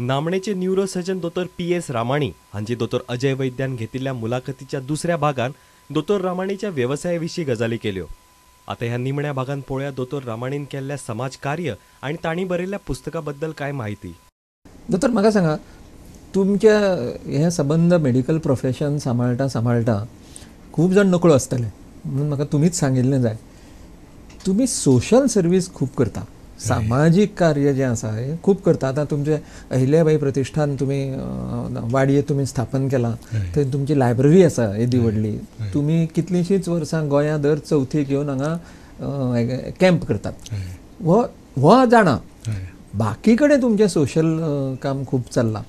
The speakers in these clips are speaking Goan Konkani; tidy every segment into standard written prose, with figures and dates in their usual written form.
नामणेचे न्यूरोसर्जन दोतोर पी.एस. रामाणी हांची दोतोर अजय वैद्यान घेतिल्ल्या मुलाखतीच्या दुसऱ्या भागान दोतोर रामाणीच्या वेवसायाविशीं गजाली केल्यो. आतां ह्या निमण्या भागान पळोवया दोतोर रामाणीन केल्ल्या समाज कार्य आनी तांणी बरयल्ल्या पुस्तका बद्दल कांय म्हायती. दोतोर म्हाका सांगा, तुमच्या हें सबंद मेडिकल प्रोफेशन सांबाळटा सांबाळटा खूब जाण नकळो आसतले, म्हणून म्हाका तुमीच सांगिल्लें जाय, तुमी सोशल सर्वीस खूब करता, सामाजीक कार्य जें आसा हें खूब करता. आतां तुमचें अहिल्याबाई प्रतिष्ठान तुमी वाडये तुमी स्थापन केलां, थंय तुमची लायब्ररी आसा येदी व्हडली. तुमी कितलींशींच वर्सां गोंया दर चवथीक येवन हांगा कॅम्प करतात, हो हो जाणा. बाकी कडेन तुमचें सोशल काम खूब चल्लां.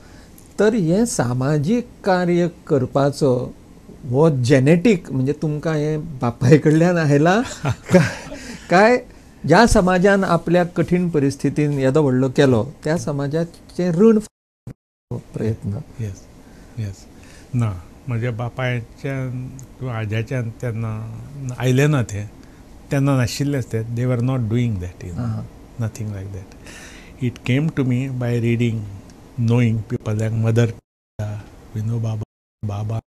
तर हें सामाजीक कार्य करपाचो हो जेनेटीक म्हणजे तुमकां हें बापाय कडल्यान आयलां काय ज्या समाजान आपल्या कठीण परिस्थितीन येदो व्हडलो केलो त्या समाजाचें ऋण प्रयत्न? येस येस, ना, म्हज्या बापायच्यान किंवा आज्याच्यान तेन्ना आयलें ना, तें तेन्ना नाशिल्लेंच तें. They were not doing that, you know, nothing like that. It came to me by reading, knowing people like Mother Vinoba Baba.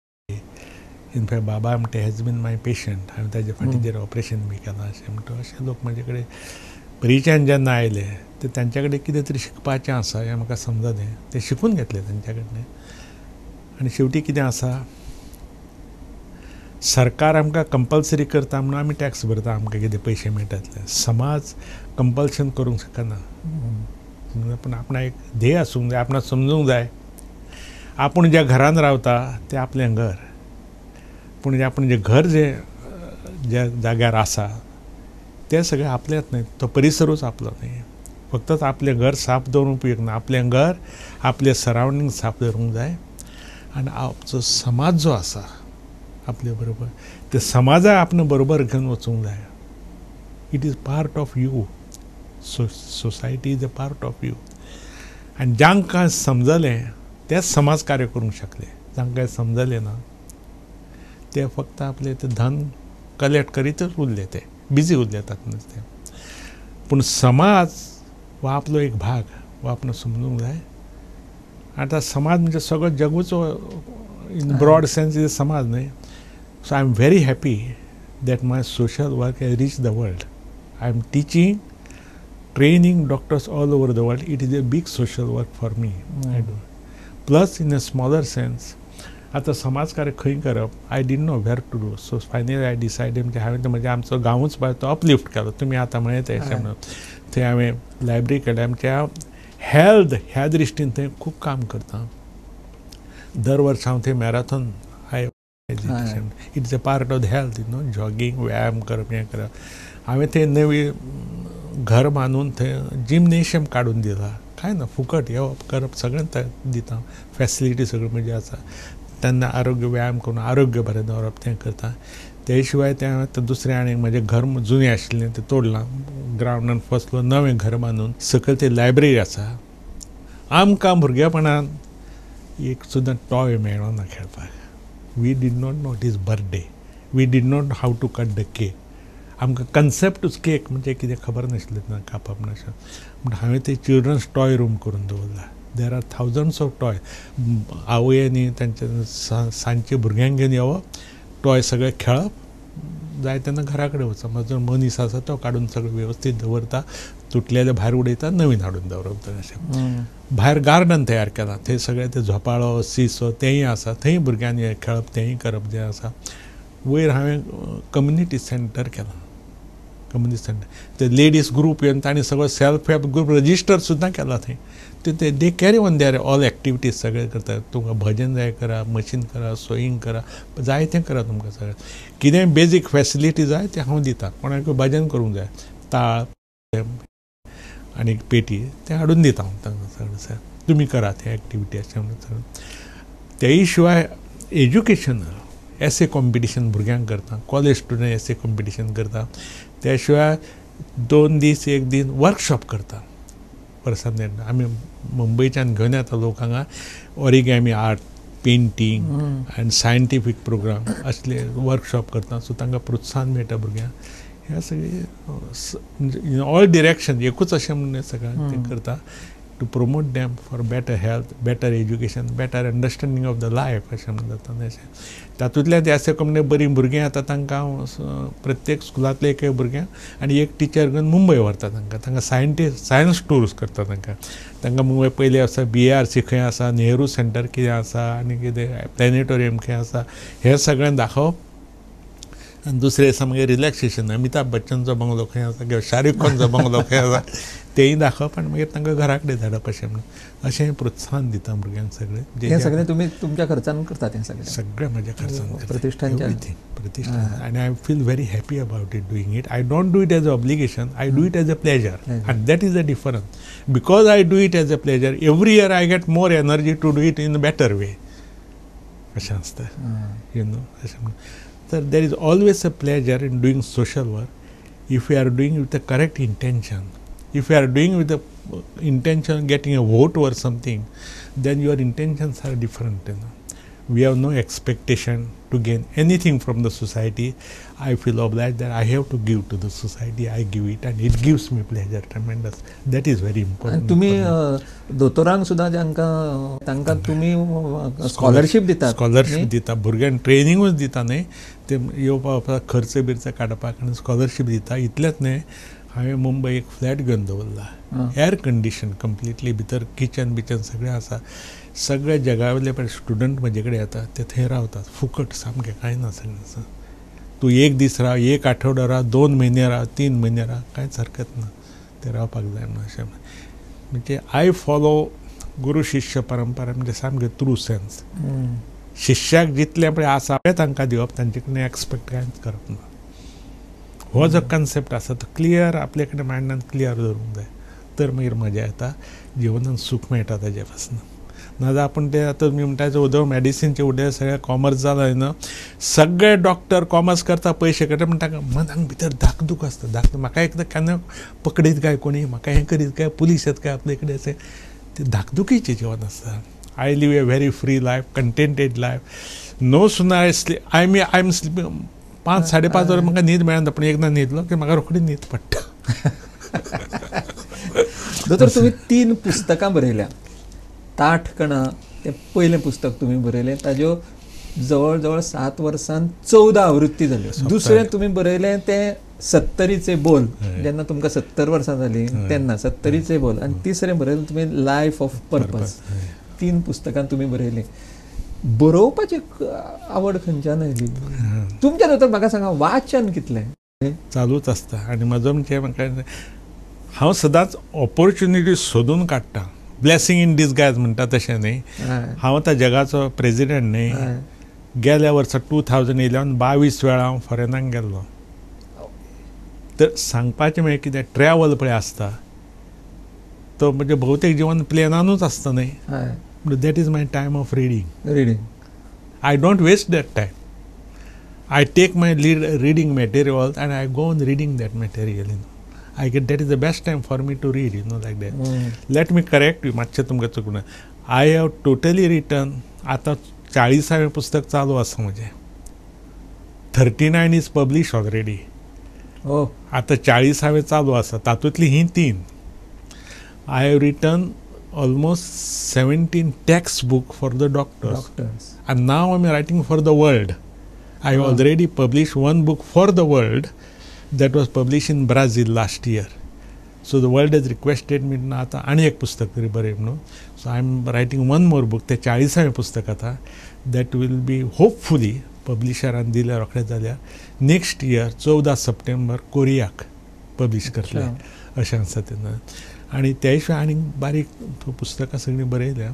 In fact Baba Amte has been my patient. हांवें ताजे फाटीचेर ऑपरेशन बी केलां अशें म्हणटा. अशे लोक म्हजे कडेन परिचयान जेन्ना आयले ते तांच्या कडेन कितें तरी शिकपाचें आसा हें म्हाका समजलें, तें शिकून घेतलें तांच्या कडल्यान. आनी शेवटी कितें आसा, सरकार आमकां कंपल्सरी करता म्हणून आमी टॅक्स भरता, आमकां कितें पयशे मेळटातले. समाज कंपल्शन करूंक शकना, पूण आपणाक एक ध्येय आसूंक जाय, आपणाक समजूंक जाय आपूण ज्या घरान रावता तें आपलें घर, पूण आपूण जें घर जें ज्या जाग्यार आसा तें सगळें आपलेंच न्हय, तो परिसरूच आपलो न्हय. फक्तच आपलें घर साफ दवरूंक उपयोग ना, आपलें घर आपलें सरावंडींग साफ दवरूंक जाय आनी आमचो समाज जो आसा आपले बरोबर ते समाजाक आपणे बरोबर घेवन वचूंक जाय. It is part of you, society is a part of you. आनी जांकां समजलें तेच समाज कार्य करूंक शकले, जांकां समजलें ना ते फक्त आपले ते धन कलेक्ट करीतच उरले, ते बिजी उरले तातूंतच ते. पूण समाज हो आपलो एक भाग, हो आपलो समजूंक जाय. आतां समाज म्हणजे सगळो जगूच इन ब्रॉड सेन्स is समाज न्हय. So I am very happy that my social work has reach the world. I am teaching, training doctors all over the world. It is a big social work for me. I do. Plus in a smaller sense, आतां समाज कार्य खंय करप, I didn't know where to do. So finally I decided म्हणजे हांवें म्हणजे आमचो गांवूच पळय तो अपलिफ्ट केलो. तुमी आतां म्हळें तें अशें म्हणून थंय हांवें लायब्ररी केल्या. आमच्या हेल्थ ह्या दृश्टीन थंय खूब काम करता. दर वर्सा हांव थंय marathon I it's a part of the health, you know, jogging, व्यायाम करप, हें करप. हांवें थंय नवी घर बांदून थंय जिमनेशियम काडून दिला, कांय ना, फुकट येवप करप सगळें दिता, फॅसिलिटी सगळ्यो म्हणजे आसा. तेन्ना आरोग्य व्यायाम करून आरोग्य बरें दवरप तें करता. ते शिवाय तें आतां दुसरें आनी म्हजें घर जुनें आशिल्लें तें तोडलां, ग्रावंडान फसलो, नवें घर बांदून सकयल ती लायब्ररी आसा. आमकां भुरगेपणान एक सुद्दां टॉय मेळना खेळपाक. We did not know it is birthday, we did not how to cut the cake. आमकां कन्सेप्टूच केक म्हणजे कितें खबर नाशिल्लें ना, कापप नाशिल्लें. म्हण हांवें ते चिल्ड्रन्स टॉय रूम करून दवरला. There are thousands of toy. आवयांनी तांच्या सांजचे भुरग्यांक घेवन येवप, टॉय सगळे खेळप, जाय तेन्ना घरा कडेन वचप. म्हजो मनीस आसा तो काडून सगळें वेवस्थीत दवरता, तुटलेले भायर उडयता, नवीन हाडून दवरप. अशें भायर गार्डन तयार केलां, थंय सगळें ते झोपाळो, सिसो तेंय आसा, थंय भुरग्यांनी खेळप तेंय करप जें आसा. वयर हांवें कम्युनिटी सेंटर केलां, कम्युनिटी सेंटर ते लेडीज ग्रूप येवन तांणी सगळो सेल्फ हेल्प ग्रूप रजिस्टर सुद्दां केला थंय. ते they carry on their all activities सगळें करतात. तुमकां भजन जाय करा, मशीन करा, सोयींग करा, जाय तें करा. तुमकां सगळें कितेंय बेजीक फॅसिलिटी जाय तें हांव दिता. कोणाक भजन करूंक जाय, ताळ आनी पेटी तें हाडून दिता हांव तांकां सगळें. तुमी करात हे एक्टिविटी अशें म्हणून सगळें. तेय शिवाय एज्युकेशनल एसे कॉम्पिटिशन भुरग्यांक करता, कॉलेज स्टुडंट एसे कॉम्पिटिशन करता. त्या शिवाय 2 दीस 1 दीस वर्कशॉप करता वर्सान. आमी मुंबयच्यान घेवन येता लोक हांगा, origami art, painting and scientific program असले वर्कशॉप करता. सो तांकां प्रोत्साहन मेळटा भुरग्यांक. ह्या सगळे इन ऑल डिरेक्शन एकूच अशें म्हणून सगळ्यांक तें करता. to promote them for better health, better education, better understanding of the life अशें म्हणून जाता अशें. तातूंतल्यान ते अशें करून बरीं भुरगीं आतां तांकां हांव प्रत्येक स्कुलांतले एक भुरग्यांक आनी एक टिचर घेवन मुंबय व्हरता तांकां. तांकां सायंटिस्ट सायन्स टूर्स करता तांकां. तांकां मुंबय पयलीं आसा BARC खंय आसा, नेहरू सेंटर कितें आसा आनी कितें प्लॅनेटोरियम खंय आसा हें सगळें दाखोवप. आनी दुसरें दिसा मागीर रिलॅक्सेशन, अमिताभ बच्चनचो बंगलो खंय आसा किंवा शाहरुख खानचो बंगलो खंय आसा तेंय दाखोवप आनी मागीर तांकां घरा कडेन धाडप अशें म्हणून अशें प्रोत्साहन दिता भुरग्यांक सगळें. हें सगळें तुमी तुमच्या खर्चान करतात? हें सगळें सगळें म्हज्या खर्चान करता, प्रतिष्ठानच्या प्रतिष्ठान. आनी I feel very happy about it doing it. I don't do it as a obligation, I do it as a pleasure and that is a difference. Because I do it as a pleasure, every year I get more energy to do it in a better way अशें आसता, you know अशें म्हणून. तर there is always a pleasure in doing social work if you are doing with a correct intention. If you are doing with the intention getting a vote or something, then your intentions are different, you know. We have no expectation to gain anything from the society. I feel obliged that I have to give to the society. I give it and it gives me pleasure tremendous. That is very important. तुम्ही दोतोरांक सुद्दां जांकां तांकां तुमी स्कॉलरशीप दिता? स्कॉलरशीप दिता, भुरग्यांक ट्रेनिंगूच दिता न्ही, ते येवपा खर्च बिर्च काडपाक आनी स्कॉलरशीप दिता. इतलेंच न्ही, हांवें मुंबय एक फ्लॅट घेवन दवरला, एअर कंडिशन कंप्लिटली, भितर किचन बिचन सगळें आसा. सगळे जगावयले पळय स्टुडंट म्हजे कडेन येतात, ते थंय रावतात फुकट, सामकें कांय ना सगळें. तूं एक दीस राव, एक आठवडो राव, 2 म्हयने राव, 3 म्हयने राव, कांयच हरकत ना, ते रावपाक जाय म्हणून अशें. म्हणजे I follow गुरू शिष्य परंपरा, म्हणजे सामकें ट्रू सेन्स. शिष्याक जितलें पळय आसा तें तांकां दिवप, तांचे कडेन एक्सपेक्ट कांयच करप ना. हो जो कन्सेप्ट आसा तो क्लियर आपले कडेन मायंडान क्लियर दवरूंक जाय, तर मागीर मजा येता, जिवनान सूख मेळटा ताजे पासून. नाजाल्यार आपूण ते आतां तुमी म्हणटा उदक मॅडिसिनचे उदक सगळें कॉमर्स जालां न्हू, सगळे डॉक्टर कॉमर्स करता, पयशे करता, पूण तांकां मनाक भितर धाकधूक आसता. धाक म्हाका एकदां केन्ना पकडीत काय कोणी, म्हाका हें करीत काय, पुलीस येत काय आपले कडेन, अशें ते धाकधुकीचें जिवन आसता. I live a very free life, contented life. No sooner I sleep, I me I am sleeping 5 साडे 5 वरां म्हाका न्हीद मेळना, पूण एकदां न्हिदलो की म्हाका रोखडी न्हीद पडटा. दोतोर, तुमी 3 पुस्तकां बरयल्या. ताठ कणा तें पयलें पुस्तक तुमी बरयलें, ताज्यो जवळ जवळ 7 वर्सांत 14 आवृत्ती जाल्यो. दुसरें तुमी बरयलें तें 70चे बोल, जेन्ना तुमकां 70 वर्सां जालीं तेन्ना 70चे बोल. आनी तिसरें बरयलें तुमी लायफ ऑफ पर्पज. 3 पुस्तकां तुमी बरयलीं. बरोवपाची आवड खंयच्यान आयली तुमच्या? दोतोर म्हाका सांगा, वाचन कितलें चालूच आसता? आनी म्हजो म्हणजे म्हाका हांव सदांच ऑपोर्चुनिटी सोदून काडटा. ब्लेसिंग इन डिसगायज म्हणटा तशें न्ही. हांव आतां जगाचो प्रेजिडेंट न्ही. गेल्या वर्सा 2011 22 वेळा हांव फॉरेनाक गेल्लो. तर सांगपाचें म्हळ्यार कितें, ट्रॅवल पळय आसता तो म्हणजे भोवतेक जिवन प्लेनानूच आसता न्ही. That is my time of reading. Reading. I don't waste that time. I take my reading material and I go on reading that material, you know. I get that is the best time for me to read, you know, like that. Let me correct you, मातशें तुमकां चुकून. I have totally written, आतां 40वें पुस्तक चालू आसा म्हजें. 39 is publish already. आतां 40वें चालू आसा, तातूंतलीं हीं 3. I have written almost 17 textbook for the doctors. And now I'm writing for the world. I already published 1 book for the world that was published in Brazil last year. So the world has requested me ना आतां आनी एक पुस्तक तरी बरय म्हणून. So I am writing 1 more book, तें 40वें पुस्तक आतां. That will be hopefully पब्लिशरान दिल्यार रोखडें जाल्यार नेक्स्ट इयर 14 सप्टेंबर कोरियाक पब्लिश करतले अशें आसा तेन्ना. आनी त्या शिवाय आनी बारीक पुस्तकां सगळीं बरयल्या.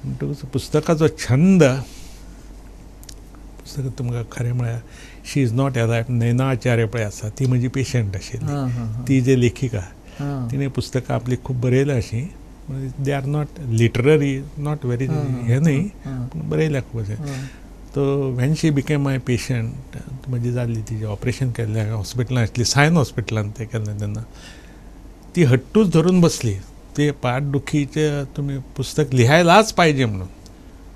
म्हणटकूच पुस्तकाचो छंद, पुस्तकां तुमकां खरें म्हळ्यार she is not alive, Nayana Acharya पळय आसा, ती म्हजी पेशंट आशिल्ली. ती जे लेखिका, तिणें पुस्तकां आपलीं खूब बरयल्या अशीं, they are not literary, not very हें न्ही, पूण बरयल्या खूब अशें. तो when she became my patient, म्हजी जाल्ली तिजें ऑपरेशन केल्लें हॉस्पिटलान आसली, सायन हॉस्पिटलान तें केल्लें तेन्ना ती हट्टूच धरून बसली, ते पाठदुखीचे तुमी पुस्तक लिहायलाच पाहिजे म्हणून,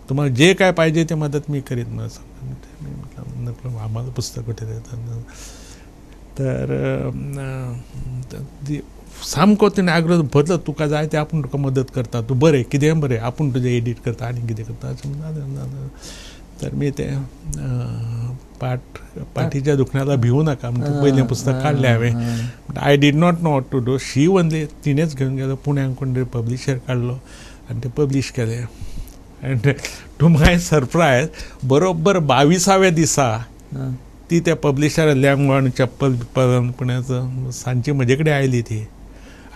तुम्हाला जे काय पाहिजे ते मदत मी करीत म्हणून म्हटलं आम्हाला पुस्तक कुठे देतात. तर ती सामको तिणें आग्रो बदल तुका जाय तें आपूण तुका मदत करता, तूं बरें कितेंय बरें आपूण तुजें एडीट करता आनी कितें करता अशें म्हणून. तर मी तें पाठीच्या दुखण्याला भिवू नाका म्हणून पयलें पुस्तक काडलें हांवें. I did not know what to do. She only तिणेंच घेवन गेलो पुण्याक, कोण तरी पब्लिशर काडलो आनी तें पब्लीश केलें. एंड टू my surprise बरोबर 22व्या दिसा ती त्या पब्लिशर लेंगवाण चप्पल बिप्पल पुण्याचं सांजची म्हजे कडेन आयली ती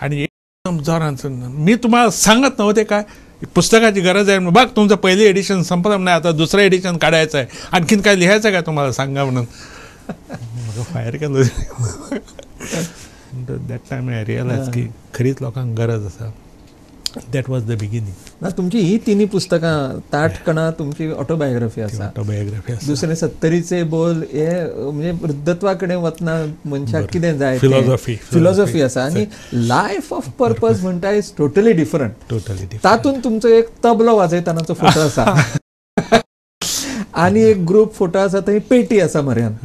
आनी एकदम जोरान मी तुम्हाला सांगत नव्हते काय पुस्तकाची गरज आहे, बघ तुमचं पहिलं एडिशन संपलं नाही, आता दुसरं एडिशन काढायचं आहे, आणखीन काय लिहायचं काय तुम्हाला सांगा म्हणून. म्हाका फायर केलो. That time I realise की खरीच लोकांक गरज आसा. That was the beginning. ना तुमची ही तिन्ही पुस्तकां ताटकणा तुमची ऑटोबायोग्राफी आसा, ऑटोबायोग्राफी आसा, दुसरें 70चे बोल हे म्हणजे वृद्धत्वा कडेन वतना मनशाक कितें जाय फिलॉसॉफी फिलॉसॉफी आसा आनी लायफ ऑफ पर्पज म्हणटा is totally different. Totally different. तातूंत तुमचो एक तबलो वाजयतानाचो फोटो आसा आनी एक ग्रुप फोटो आसा थंय पेटी आसा म्हऱ्यान.